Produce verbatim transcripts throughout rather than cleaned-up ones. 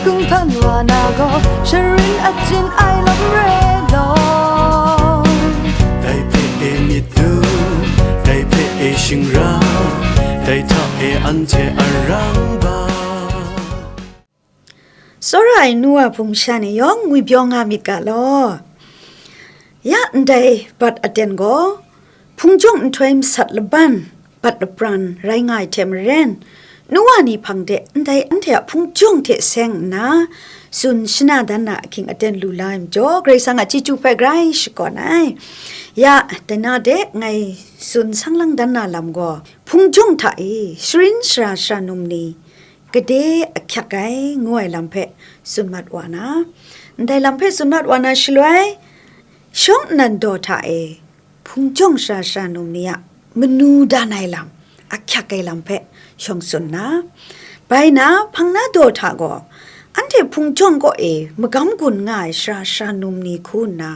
Kung hpan wa na gaw, sharin a chyen ai lam re law. Dai hpe e myit dum, dai hpe e shingrau, dai hta e anhte a rang ba. Tsawra ai nu wa hpung sha ni yawng ngwipyaw nga myit ga law. Ya ndai bat aten gaw, hpung jawng nhtoi masat laban, bat lapran rai nga ai hte maren, nu wa ni hpang de ndai anhte a hpung jawng hte seng nna, tsun shana dan na ahkying aten lu la ai majaw, Karai Kasang a chyeju hpe grai shakawn ai. Ya, dai na de ngai tsun sang lang dan na lam gaw, hpung jawng hta e sharin sara sara num ni gade ahkyak ai, ngu ai lam hpe tsun mat wa na, ndai lam hpe tsun mat wa na shaloi, shawng nnan daw hta e hpung jawng sara sara num ni a manu dan ai lam, ahkyak ai lam hpe shawng tsun na, bai na hpang na daw hta gaw, anhte hpung jawng kaw e magam gun nga ai sara sara num ni hku nna,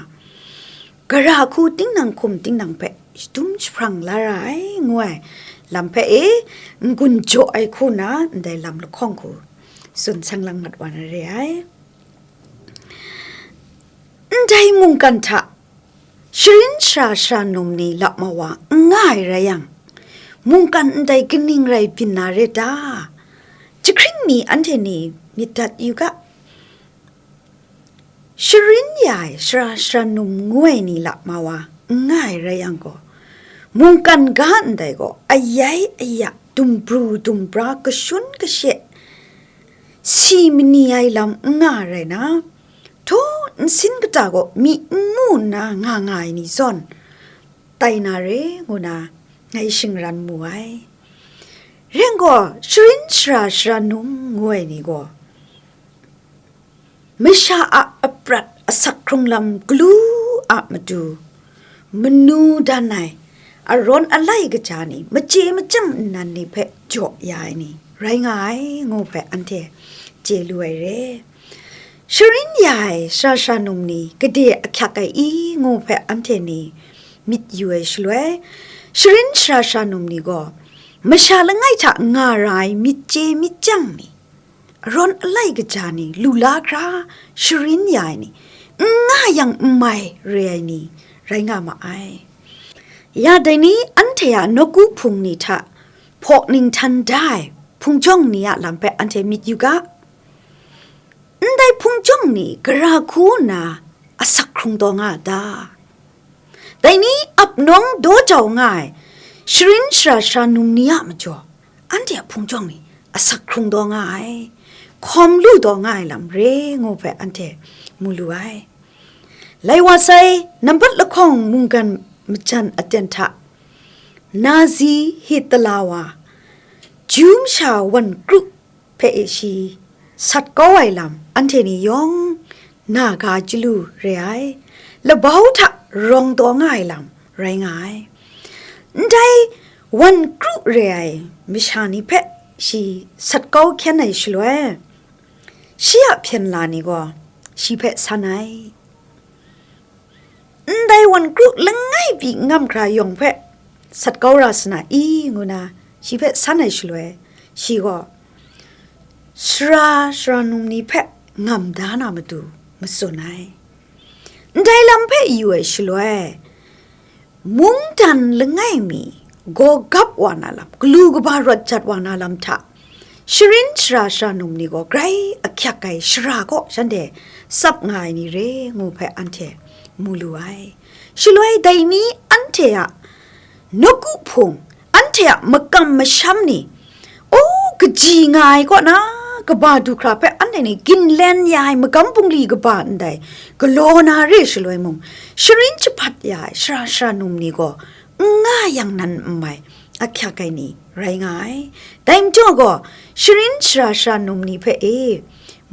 gara hku tinang hkum tinang hpe shadum jahprang la ra ai, ngu ai lam hpe e n-gun jaw ai hku nna ndai lam lahkawng hku tsun sang lang mat wa na re ai. Ndai mungkan hta sharin sara sara num ni lap ma wa n nga ai rai yang, mungkan ndai kaning rai byin na re ta? Jahkring mi anhte ni myit dat yu ga. Sharin ya ai sara sara num ngu ai ni lap ma wa n nga ai rai yang gaw, mungkan ga ndai gaw ayai aya dumbru dumbra kashun kashe si mani ai lam n nga rai na, htaw nsin kata gaw myi n mu nna nga nga ai ni zawn tai na re ngu na ngai shingran mu ai. Rai yang gaw, sharin sara sara num ngu ai ni gaw, masha a aprat asak hkrung lam galu a matu manu dan ai, arawn alai kaja ni, machye machyang nnan ni hpe jaw ya ai ni rai nga ai, ngu hpe anhte chye lu ai re. Sharin ya ai sara sara num ni gade ahkyak ai i, ngu hpe anhte ni myit yu ai shaloi, sharin sara sara num ni gaw masha langai hta nga ra ai myit chye myit chyang ni, arawn alai kaja ni, lu la hkra sharin ya ai ni, n nga yang n mai re ai ni, rai nga ma ai. Ya dai ni anhte a nawku hpung ni hta hpaw ning htan da ai hpung jawng ni a lam hpe anhte myit yu ga. Ndai hpung jawng ni gara hku nna asak hkrung taw nga a ta? Dai ni ap nawng daw jau nga ai sharin sara sara num ni a majaw, anhte a hpung jawng ni asak hkrung taw nga ai, hkawm lu taw nga ai lam re ngu hpe anhte mu lu ai. Lai wa sai, nambat lahkawng mungkan majan aten hta, nazi hit tala wa, Ju masha wan kru hpe e shi sat kau ai lam, anhte ni yawng na ga chyalu re ai, labau hta rawng taw nga ai lam rai nga ai. Ndai wan kru re ai masha ni hpe shi sat kau hkyen ai shaloi, shi a hpyen la ni gaw shi hpe san ai. Ndai wan kru langai pyi n ngam hkra yawng hpe sat kau ra sa na i, ngu na shi hpe san ai shaloi, shi gaw sara sara num ni hpe ngam da na matu matsun ai. Ndai lam hpe yu ai shaloi, mungdan langai mi gaw gap wa na lam, galu kaba rawt jat wa na lam hta, sharin sara sara num ni gaw grai ahkyak ai shara kaw shanhte tsap nga ai ni re ngu hpe anhte mu lu ai. Shaloi dai ni anhte a nawku hpung, anhte a makam masham ni, o, kaji nga ai kaw na, kaba du hkra hpe anhte ni ginlen ya ai magam bungli kaba ndai galaw na re shaloi mung, sharin jahpat ya ai sara sara num ni gaw n nga yang nan n mai ahkyak ai ni rai nga ai. Dai majaw gaw, sharin sara sara num ni hpe e,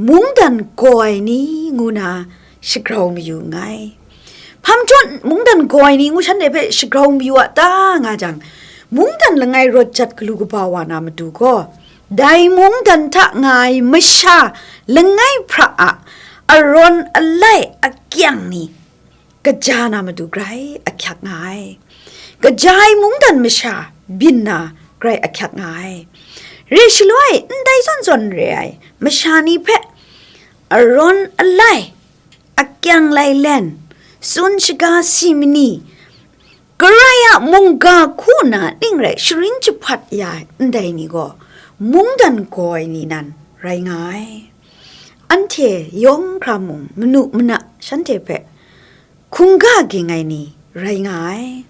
mungdan gaw ai ni ngu na shagrau mayu nngai. Hpa majaw mungdan gaw ai ni ngu shanhte hpe shagrau mayu a ta, nga jang, mungdan langai rawt jat galu kaba wa na matu gaw, dai mungdan hta nga ai masha langai hpra a arawn alai akyang ni kaja na matu grai ahkyak nga ai. Kaja ai mungdan masha byin na grai ahkyak nga ai. Re shaloi, ndai zawn zawn re ai masha ni hpe arawn alai, akyang lailen, tsun shaga si mani, Karai a mungga hku na ning rai sharin jahpat ya ai ndai ni gaw, mungdan gaw ai ni nan rai nga ai. Anhte yawng hkra mung manu mana shanhte hpe hkungga ging ai ni rai nga ai.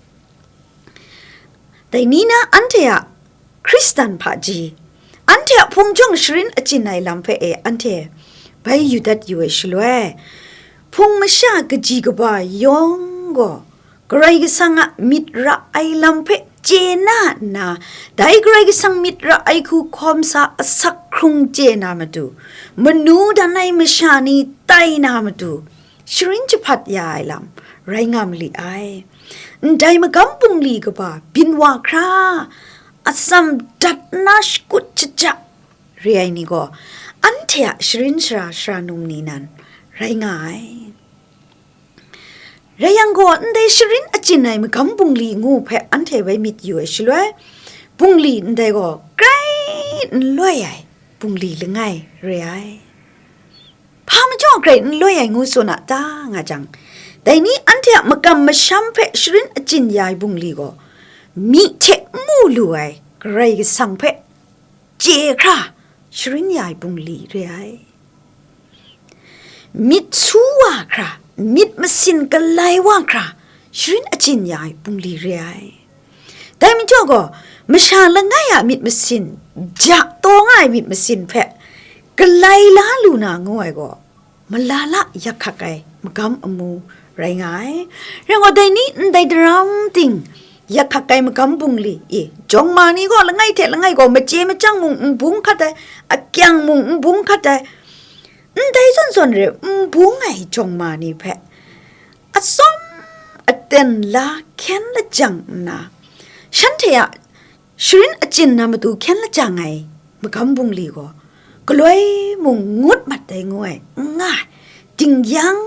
Dai ni na anhte a Hkristan hpaji, anhte a hpung jawng sharin achyin ai lam hpe e anhte bai yu dat yu ai shaloi, hpung masha kaji kaba yawng gaw Karai Kasang a myit ra ai lam hpe chye na nna, dai Karai Kasang myit ra ai hku hkawm sa asak hkrung chye na matu, manu dan ai masha ni tai na matu, sharin jahpat ya ai lam rai nga mali ai. Ndai magam bungli kaba byin wa hkra, atsam dat nna shakut shaja re ai ni gaw, anhte a sharin shara shara num ni nan rai nga ai. Rai yang gaw, ndai sharin achyin ai magam bungli ngu hpe anhte bai myit yu ai shaloi, bungli ndai gaw grai n loi ai bungli langai re ai. Hpa majaw grai n loi ai ngu tsun a ta nga jang, dai ni anhte a makam masham hpe sharin achyin ya ai bungli gaw, myi hte n mu lu ai Karai Kasang hpe chye hkra sharin ya ai bungli re ai. Myit su wa hkra, myit masin galai wa hkra, sharin achyin ya ai bungli re ai. Dai majaw gaw, masha langai a myit masin, ja taw nga ai myit masin hpe galai la lu na ngu ai gaw, malala yak hkak ai magam amu rai nga ai. Rai gaw, dai ni ndai daram ting yak hkak ai magam bungli, i, jawng ma ni gaw langai hte langai gaw machye machyang mung n bung hkat ai, akyang mung n bung hkat ai, ndai zawn zawn re n bung ai jawng ma ni hpe atsawm aten la hkyen lajang nna, shanhte a sharin achyin na matu hkyen lajang ai magam bungli gaw, galoi mung ngut mat ai ngu ai, n nga ai, dingyang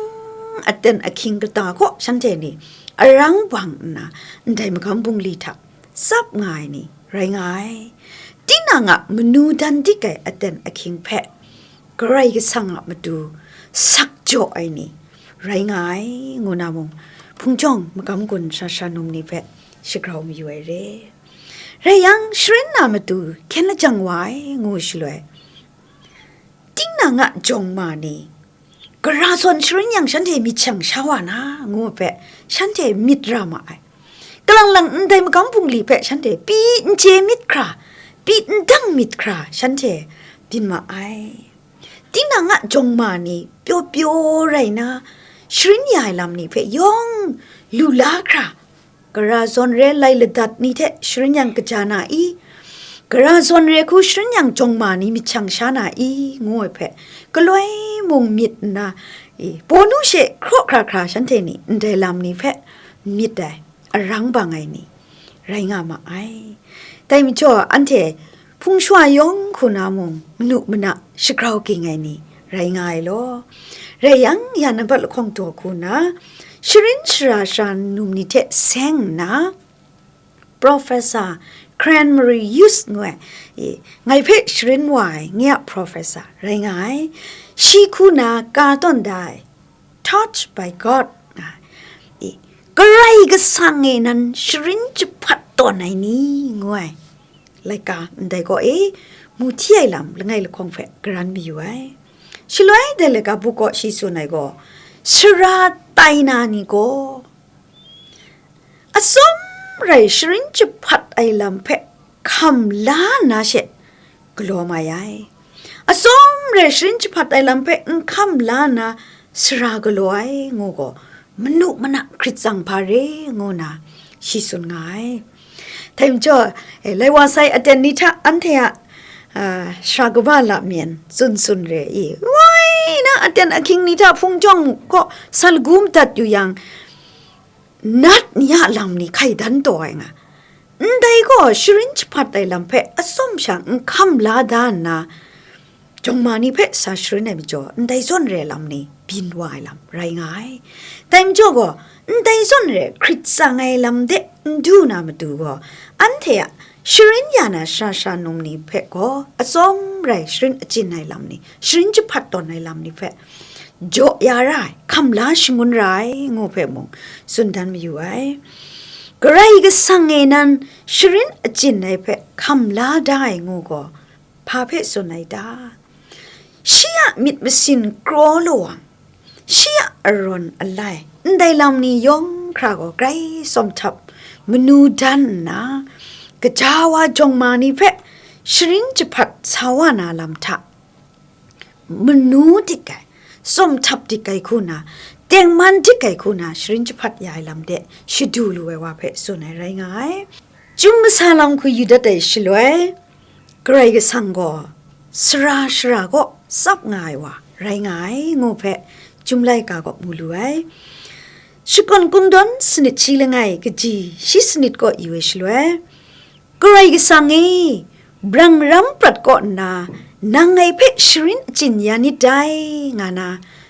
aten ahkying kata kaw shanhte ni arang bang nna, ndai magam bungli hta tsap nga ai ni rai nga ai. Tinang a manu dan dik ai aten ahkying hpe Karai Kasang a matu sak jaw ai ni rai nga ai, ngu na mung, hpung jawng magam gun sha sha num ni hpe shagrau mayu ai re. Rai yang, sharin na matu hkyen lajang wa ai, ngu shaloi, tinang a jawng ma ni, gara zawn sharin yang shanhte myit shang sha wa na, ngu hpe shanhte myit ra ma ai. Kalang lang ndai magam bungli hpe shanhte pyi n chye myit hkra, pyi n dang myit hkra shanhte byin ma ai. Tinang a jawng ma ni pyaw pyaw rai na, sharin ya ai lam ni hpe yawng lu la hkra, gara zawn re lai ladat ni hte sharin yang kaja na i? Gara zawn re hku sharin yang jawng ma ni myit shang sha na i? Ngu ai hpe, galoi mung myit nna, i, pawnu she hkraw hkra hkra shanhte ni ndai lam ni hpe myit ai, arang bang ai ni rai nga ma ai. Dai majaw, anhte hpung shawa yawng hku na mung manu mana shagrau ging ai ni rai nga ai law. Rai yang, ya nambat lahkawng daw hku na, sharin shara sha num ni hte seng nna, Professor Cranberry Youth ngu ai, e, ngai hpe sharin wa ai nye a professor rai nga ai. Shi hku na ka tawn da ai, Taught by God nga ai, e, Karai Kasang e nan sharin jahpat tawn ai ni, ngu ai laika ndai kaw e, mu hti ai lam langai lahkawng hpe garan mayu ai. Shaloi dai laika bu kaw shi tsun ai gaw, sara tai na ni gaw, atsawm rai sharin jahpat ai lam hpe hkam la nna she galaw mai ai. Atsawm rai sharin jahpat ai lam hpe n hkam la nna sara galaw ai ngu gaw, manu mana hkrit tsang hpa re, ngu na shi tsun nga ai. Dai majaw, e, lai wa sai aten ni hta anhte a, a, sara kaba lamyan tsun tsun re i, woi na aten ahkying ni hta hpung jawng kaw sa lagu madat yu yang, nat ni a lam ni hkai dan taw ai nga. Ndai gaw sharin jahpat ai lam hpe atsawm sha n hkam la da nna, jawng ma ni hpe sa sharin ai majaw, ndai zawn re lam ni byin wa ai lam rai nga ai. Dai majaw gaw, ndai zawn re hkrit tsang ai lam de n du na matu gaw, anhte a sharin ya na sara sara num ni hpe gaw atsawm rai sharin achyin ai lam ni, sharin jahpat tawn ai lam ni hpe jaw ya ra ai, hkam la shangun ra ai ngu hpe mung tsun dan mayu ai. Karai Kasang e nan sharin achyin ai hpe hkam la da ai ngu gaw, hpa hpe tsun ai ta? Shi a myit masin kraw lawang, shi a arawn alai, ndai lam ni yawng hkra gaw grai tsawm htap manu dan nna, gaja wa jawng ma ni hpe sharin jahpat sa wa na lam hta, manu dik ai, tsawm htap dik ai hku na, tengman dik ai hku na, sharin jahpat ya ai lam de shadu lu ai wa hpe tsun ai rai nga ai. Chyum masa lam hku yu dat ai shaloi, Karai Kasang gaw sara shara kaw tsap nga ai wa rai nga ai ngu hpe, Chyum laika gaw mu lu ai. Shakawn Kungdawn sanit shi langai kaji shi sanit kaw yu ai shaloi, Karai Kasang e, brang ram prat kaw nna, nang ngai hpe sharin achyin ya nit dai, nga na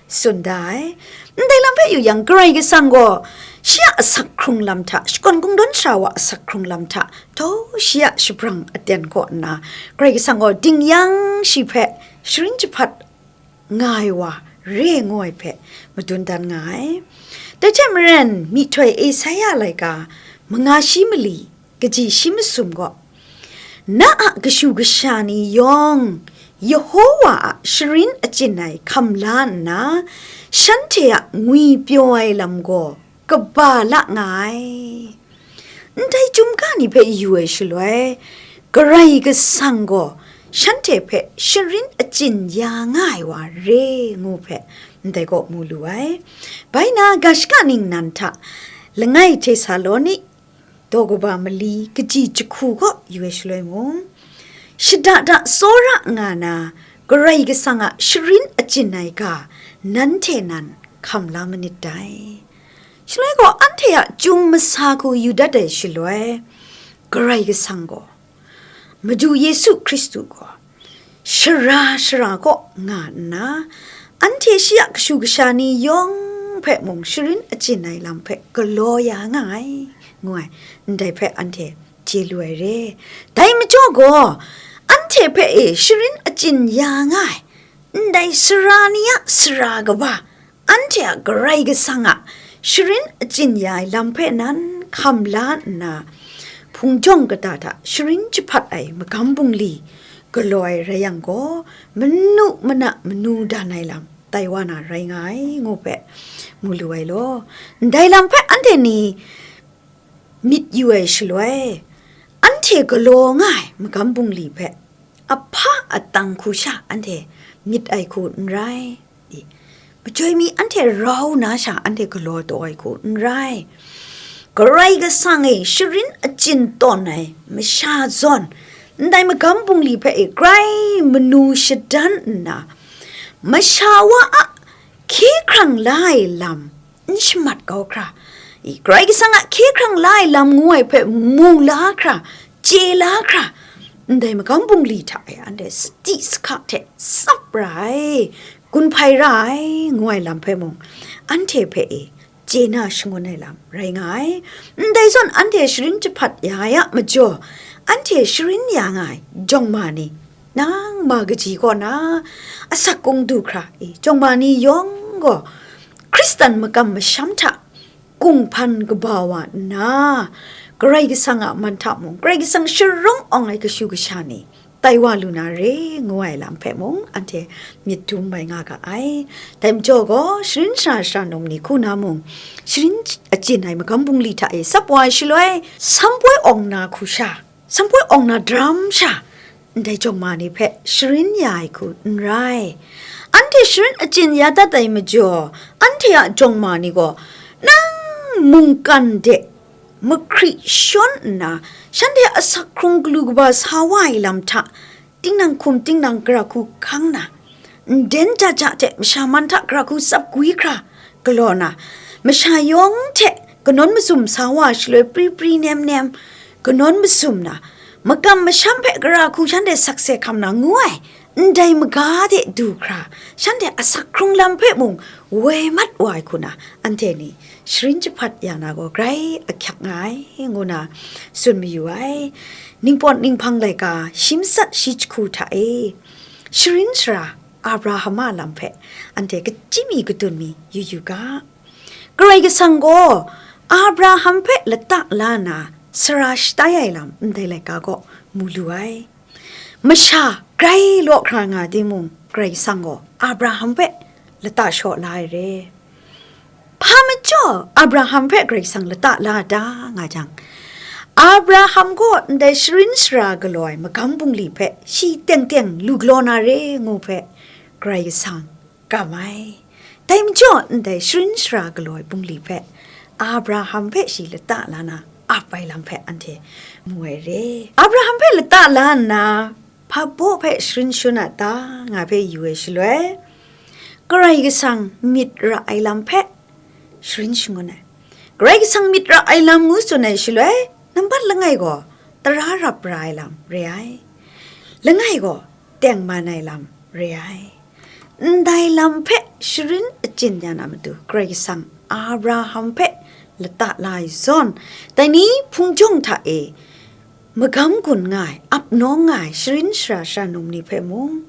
tsun da ai. Ndai lam hpe yu yang, Karai Kasang gaw shi a asak hkrung lam hta, Shakawn Kungdawn sara wa asak hkrung lam hta, taw shi a shabrang aten kaw nna, Karai Kasang gaw dingyang shi hpe sharin jahpat nga ai wa re ngu ai hpe madun dan nga ai. Dai hte maren, myihtoi Esaia laika manga shi mali, kaji shi masum gaw, na a kashu kasha ni yawng Yehowa a sharin achyin ai hkam la nna, shanhte a ngwipyaw ai lam gaw kaba la nga ai. Ndai chyum ga ni hpe yu ai shaloi, Karai Kasang gaw shanhte hpe sharin achyin ya nga ai wa re ngu hpe, ndai kaw mu lu ai. Bai na, ga shaka ningnan hta langai Htesaloni daw kaba mali kaji jahku kaw yu ai shaloi mung, shada da tsawra nga na Karai Kasang a sharin achyin ai ga, nanhte nan hkam la manit dai. Shaloi gaw, anhte a chyum masa hku yu dat ai shaloi, Karai Kasang gaw, Madu Yesu Hkristu gaw, shara shara kaw nga nna, anhte shi a kashu kasha ni yawng hpe mung sharin achyin ai lam hpe galaw ya nga ai, ngu ai, ndai hpe anhte chye lu ai re. Dai majaw gaw, anhte hpe e sharin achyin ya nga ai, ndai sara ni a sara kaba, anhte a Karai Kasang a sharin achyin ya ai lam hpe nan hkam la nna, hpung jawng kata hta sharin jahpat ai magam bungli galaw ai rai yang gaw, manu mana manu dan ai lam tai wa na rai nga ai, ngu hpe mu lu ai law. Ndai lam hpe anhte ni myit yu ai shaloi, anhte galaw nga ai magam bungli hpe ahpa atang hku sha anhte myit ai hku n rai. I, majoi mi anhte rau na sha anhte galaw taw ai hku n rai. Karai Kasang e sharin achyin tawn ai masha zawn, ndai magam bungli hpe e grai manu shadan nna, masha wa a hkye hkrang la ai lam n shamat kau hkra, i, Karai Kasang a hkye hkrang la ai lam ngu ai hpe mu la hkra, chye la hkra, ndai magam bungli hta e anhte sadi sahka hte tsap ra ai, gun hpai ra ai, ngu ai lam hpe mung, anhte hpe e chye na shangun ai lam rai nga ai. Ndai zawn, anhte sharin jahpat ya ai a majaw, anhte sharin ya nga ai jawng ma ni, nang ma kaji kaw na asak kung du hkra i, jawng ma ni yawng gaw Hkristan makam masham hta kunghpan kaba wa nna, Karai Kasang a man hta mung, Karai Kasang sharung awng ai kashu kasha ni tai wa lu na re, ngu ai lam hpe mung, anhte myit dum bai nga ga ai. Dai majaw gaw, sharin shara shara num ni hku na mung, sharin achyin ai magam bungli hta e tsap wa ai shaloi, sampoi awng na hku sha, sampoi awng na daram sha, ndai jawng ma ni hpe sharin ya ai hku n rai. Anhte sharin achyin ya dat ai majaw, anhte a jawng ma ni gaw, nang mungkan de mahkri shawn nna, shanhte asak hkrung galu kaba sa wa ai lam hta, tinang hkum tinang gara hku hkang na, nden ja ja hte masha man hta gara hku tsap gwi hkra galaw na, masha yawng hte kanawn mazum sa wa shaloi pri pri nem nem, kanawn mazum na, makam masham hpe gara hku shanhte sakse hkam na ngu ai, ndai maga de du hkra, shanhte asak hkrung lam hpe mung woi mat wa ai hku na, anhte ni sharin jahpat ya na gaw grai ahkyak nga ai, ngu na tsun mayu ai. Ningpawt ninghpang laika shi matsat shi jahku hta e, sharin sara Abraham a lam hpe anhte kachyi mi kadun mi yu yu ga. Karai Kasang gaw Abraham hpe lata la nna sara shatai ai lam ndai laika kaw mu lu ai. Masha grai law hkra nga timung, Karai Kasang gaw Abraham hpe lata shaw la ai re. Hpa majaw Abraham hpe Karai Kasang lata la a ta, nga jang, Abraham gaw ndai sharin sara galaw ai magam bungli hpe shi teng teng lu galaw na re ngu hpe Karai Kasang kam ai. Dai majaw ndai sharin sara galaw ai bungli hpe Abraham hpe shi lata la na ap ai lam hpe anhte mu ai re. Abraham hpe lata la nna, hpa baw hpe sharin shun a ta, nga hpe yu ai shaloi, Karai Kasang myit ra ai lam hpe sharin shangun ai. Karai Kasang myit ra ai lam ngu tsun ai shaloi, nambat langai gaw tara rap ra ai lam re ai, langai gaw tengman ai lam re ai. Ndai lam hpe sharin achyin ya na matu, Karai Kasang Abraham hpe lata la ai zawn, dai ni hpung jawng hta e magam gun nga ai, ap nawng nga ai sharin sara sara num ni hpe mung,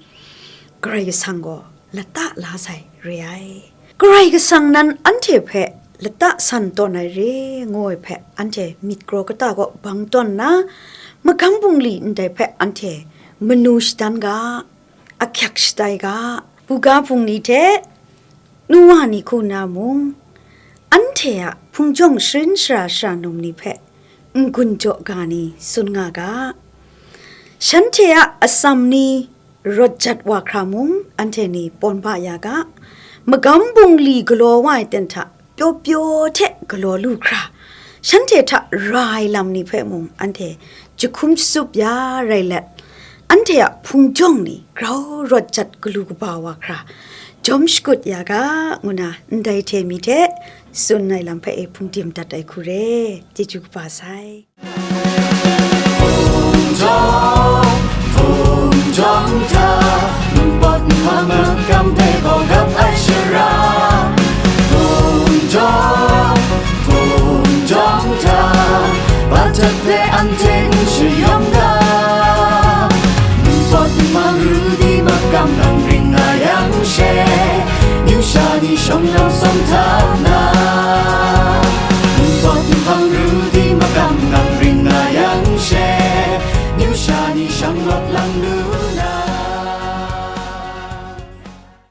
Karai Kasang gaw lata la sai re ai. Karai Kasang nan anhte hpe lata san tawn ai re, ngu ai hpe anhte myit kraw kata kaw bang tawn nna, magam bungli ndai hpe anhte manu shadan ga, ahkyak shatai ga, buga hpung ni hte nu wa ni hku na mung, anhte a hpung jawng sharin sara sara num ni hpe n-gun jaw ga ni tsun nga ga, shanhte a atsam ni rawt jat wa hkra mung, anhte ni pawn ba ya ga, magam bungli galaw wa ai ten hta pyaw pyaw hte galaw lu hkra, shanhte hta ra ai lam ni hpe mung anhte jahkum shatsup ya rai let, anhte a hpung jawng ni grau rawt jat galu kaba wa hkra, jawm shakut ya ga, ngu na ndai hte mi hte tsun ai lam hpe e hpung dim dat ai hku re, chyeju kaba sai. Hpung jawng, hpung jawng hta, npawt nhpang makam hpe bawgap ai shara. Hpung jawng, hpung jawng hta, pajat hpe anhte n shayawm ga. Npawt nhpang ru di makam nang ring nga yang she, amyu sha ni shawng lam sawng hta na,